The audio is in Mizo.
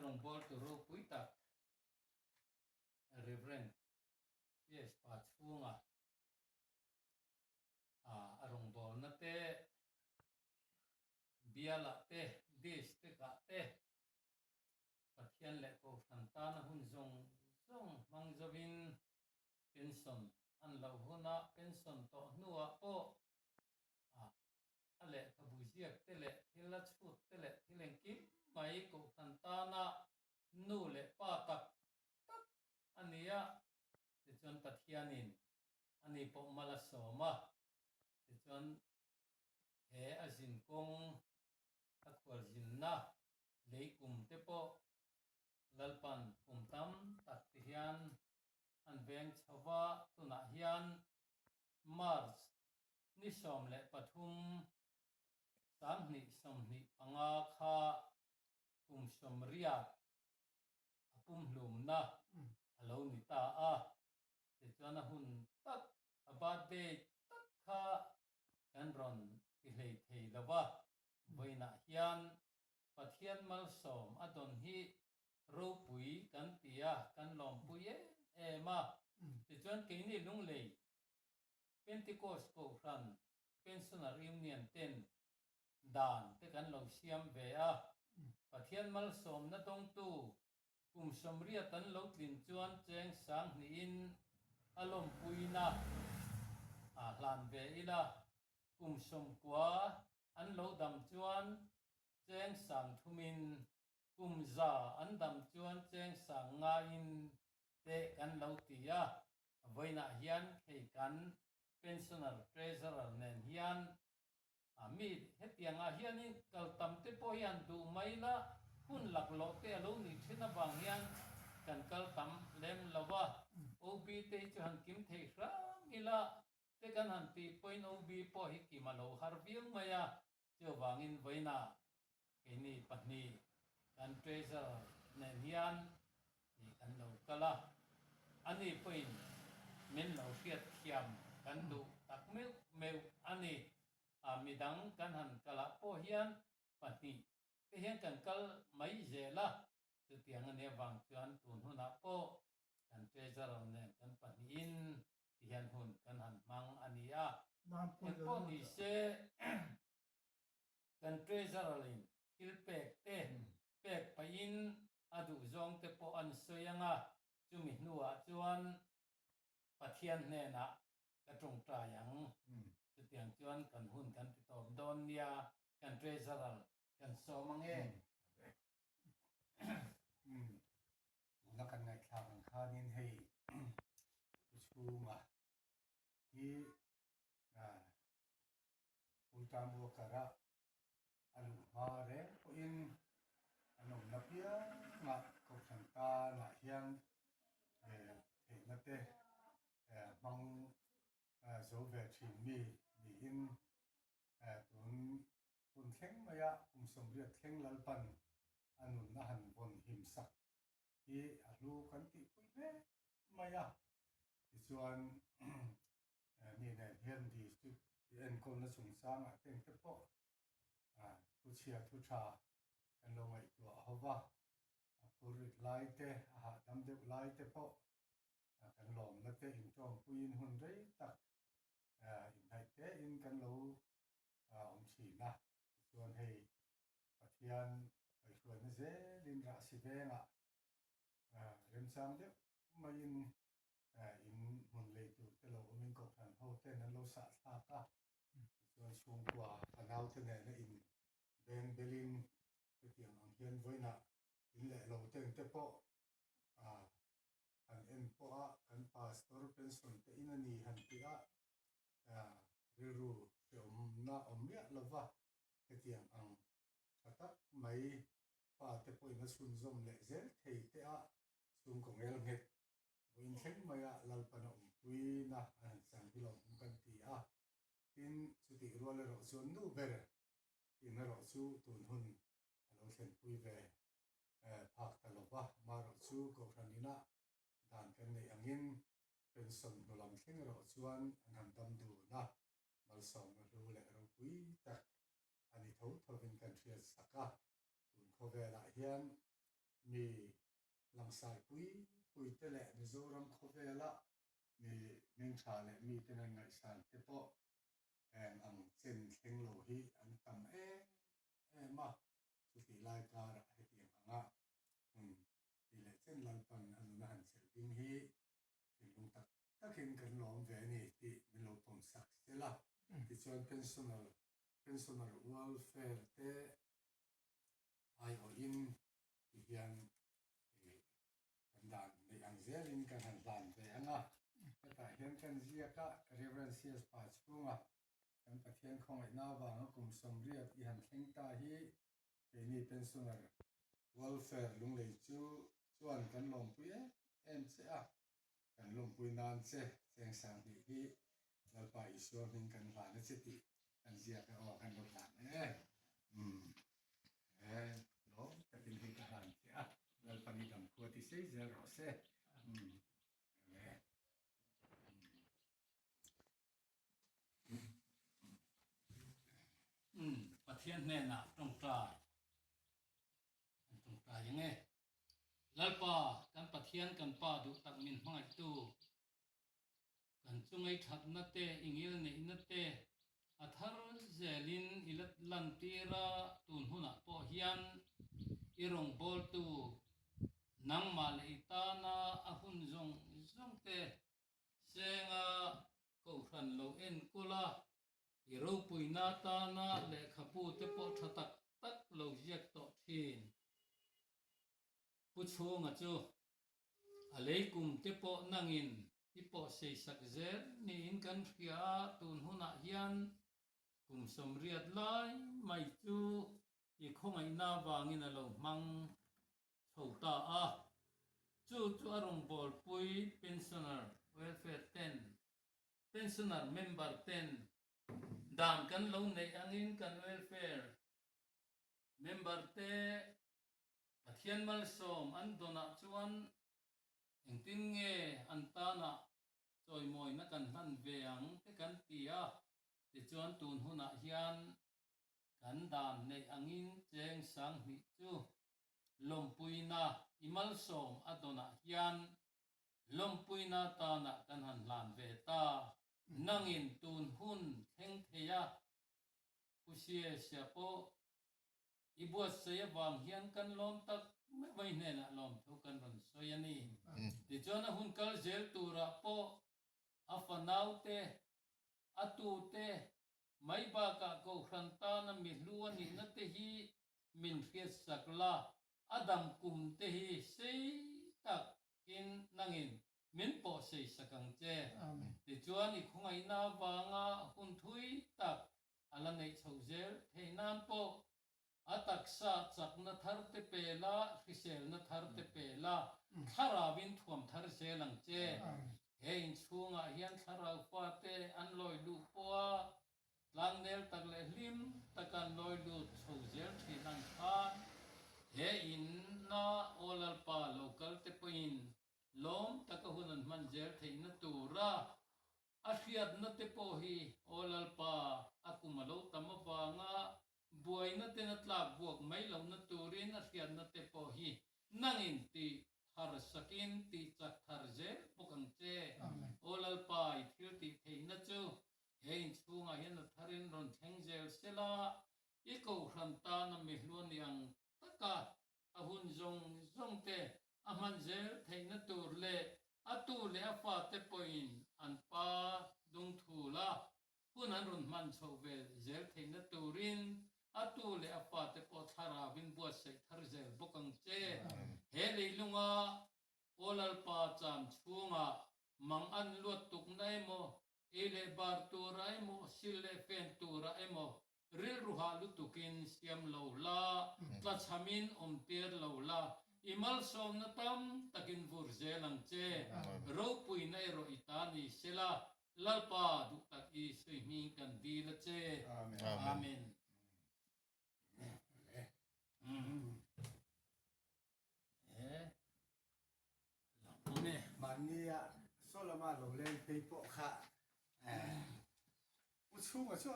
rawngbawltu ropui tak Rev. PS Pa chhunga a rawngbawlna te, bialah te, district ah te Pathian leh Kohhran tana hun zawng zawng hmang zovin pension an loh hunah pension tawh hnuah pawh a lehkhabu ziak te leh thil a chhut te leh thil engkim mai Kohhran tana nu leh pa tak tak a ni a, tichuan Pathianin ani pawh mal a sawm a, tichuan he a zinkawng a khualzinna lei kum te pawh Lalpan kum tam tak ti hian an veng chho va, tunah hian March ni 13 2025 kha kum 80 a pumhlumna a lo ni ta a, tichuan a hun tak a birthday tak kha kan rawn ti hlei thei lo va, vawiinah hian Pathian malsawm a dawn hi ropui kan ti a, kan lawmpui em em a. Tichuan keini Lunglei Pentecost Kohhran Pensioner Union ten dan te kan lo siam ve a, Pathian malsawmna dawngtu kum 80 an lo tlin chuan cheng 2000in a lawmpuina a hlan ve ila, kum 90 an lo dam chuan cheng 3000in, kum 100 an dam chuan cheng 5000in te kan lo ti a, vawiinah hian hei kan Pensioner Treasurer nen hian A mi hetiangah hianin kal tam te pawh hi han duh mai la, hun laklawh te a lo nih thin avang hian kan kal tam lem lo a. OB te hi chu han kim thei hram ila te kan han tih pawhin OB pawh hi kim a lo har viau mai a, chuvangin vawiinah keini pahnih kan Treasurer nen hian ih kan lo kal a, ani pawhin min lo hriat thiam kan duh tak meuh meuh a ni. A midang kan han kalah pawh hian pahnih te hian kan kal mai zel a, chutiang a nih avang chuan tun hunah pawh kan Treasurer nen kan pahnihin ti hian hun kan han hmang a ni a. Engpawh ni se Kan Treasurer-in thil pek te pek pahin a duhzawng te pawh an sawi ang a, chumi hnuah chuan Pathian hnenah ka tawngtai ang. Chutiang chuan kan hun kan ti tawp dawn nia, kan Treasurer kan sawm ang e. Tuna kan ngaihthlak ang khanin hei pu chhunga hi Full time worker a a luh hma reng pawhin an awmna piangah Kohhran tanah hian theihna te hmang zo ve thin mi niin tun hun thleng maia kum 80 thleng Lalpan a nunna han vawn him sak hi a hlu kan tihpui hle mai a. Tichuan mi nen hian district enkawlna chungchangah te engte pawh thu chhia thu tha kan lo ngaihtuah ho va, a phurrit lai te, a hahdam deuh lai te pawh kan lawmna te intawmpuiin hun rei tak inhnaih tein kan lo awm thin a. Tichuan hei Pathian kaihhruaina zelin rahsi vengah remchang deuh maiin in hmun lei tur te lo awmin Kohhran ho ten an lo sah thlak a, tichuan chhungkua a naute nena in beng belin hetiang ang hian vawiinah in leh lo ten te pawh han en pawh a kan pastor pension te in a ni han tih a rilru hreawmna awm miah lova hetiang ang tha tak mai fate pawhin a chhunzawm leh zel thei te a chhungkaw ngel nghet vawiin thleng maia Lalpan a awmpuina a han chang hi lawmawm kan ti a. Tin, chutih rual erawh chuan nu ber in erawh chu tun hun a lo thlenpui ve phak ta lo va, amaherawh chu Kohhran inah dan kan neih angin pension hnu lam thleng erawh chuan an han dam dun a, malsawmna hlu leh ropui tak a ni tho thovin kan hriat sak a, tun khawvelah hian. Mi langsar pui pui te leh Mizoram khawvela mi hmingtha leh miten an ngaihsan te pawh eng ang chen thleng lo hi an tam em em a, chutih lai karah hetiang anga hmun ti leh chen Lalpan a nuna han chelh ding hi thinlung tak takin kan lawm ve a ni tih min lo pawm sak sel a. Tichuan pensioner pensioner welfare te aiawhin ti hian kan dan neih ang zelin kan han hlan ve ang a. Hetah hian kan ziak a, Rev. CS Pa chhunga kan Pathian khawngaihna avanga kum 80 i han thleng ta hi keini pensioner welfare lunglei chu chuan kan lawmpui em em che a, kan lawmpui nan che cheng 2000 hi Lalpa Isua hming kan hlan a che tih kan ziak a, aw kan lo hlan e. Umm e lawm takin hei ka hlan che a, Lalpa ni dam khua ti sei zel rawh se. Umm e. Umm Pathian hnenah tawngtai an tawngtai ang e. Lalpa kan Pathian kan Pa duh tak min hmangaihtu Kan chungai thatna te, i ngil neihna te a thar zelin i la lantir a, tun hunah pawh hian i rawngbawltu nangmah leh i tana a hun zawng zawng te senga kohhran lo enkawl a, i ropuina atana lehkhabu te pawh tha tak tak lo ziak tawh thin. Pu Chhunga chu A lei kum te pawh nangin i pawh seisak zel niin kan hria a, tun hunah hian kum 80 lai mai chu i khawngaihna avangin a lo hmang chho ta a. Chu chu a rawngbawlpui pensioner welfare ten, pensioner member ten dan kan lo neih angin kan welfare member te Pathian malsawm an dawnah chuan engtin nge an tanah chawimawina kan hlan ve ang te kan ti a, tichuan tun hunah hian kan dan neih angin cheng 2000 chu lawmpuina i malsawm a dawnah hian lawmpuina tanah kan han hlan ve ta. Nangin tun hun thleng thei a, Pu Siasia pawh I buatsawi avang hian kan lawm tak mai mai hnenah lawmthu kan rawn sawi a ni. Tichuan a hun kal zel turah pawh a fanaute, a tute, mai bakah Kohhran tana mi hlu a nihna te hi min hriatsak la, a dam kum te hi sei takin nangin min pawh seisak ang che. Tichuan i khawngaihna avanga hun thui tak a la neih chhoh zel theih nan pawh a taksa chakna thar te pe la, hriselna thar te pe la, thlarauin thuam thar zel ang che. He inchhungah hian thlarau fate an lawi luh pawha tlangnel tak leh hlim taka an lawi lut chho zel thin ang khan he inna Aw Lalpa lo kal te pawhin lawm taka hun an hman zel theihna tura A hriatna te pawh hi Aw Lalpa, a kum a lo tam avanga buaina ten a tlak buak mai lohna turin a hriatna te pawh hi nangin tih thar sakin tih chak thar zel bawk ang che. Aw Lalpa, i thil tih theihna chu he inchhungah hian a tharin rawn thleng zel sela, i kohhran tana mi hluani ang taka a hun zawng zawng te a hman zel theihna tur leh a tu leh a fate pawhin an pa dungthul a hun an rawn hman chhoh ve zel theihna turin a tu leh a fate pawh thlarauin buatsaih thar zel bawk ang che. He leilunga Aw Lalpa cham chhungah mang an luat tukna emaw, ei leh bar tura emaw, sil leh fen tura emaw rilru hah lutukin siam lo la, tlachhamin awm tir lo la, i malsawmna tam takin vur zel ang che. Ropuina erawh i ta ni sela, Lalpa duh tak i sawi hming kan dil a che. Amen. Mahnia saw lama lo leng phei pawh kha u chhunga chu.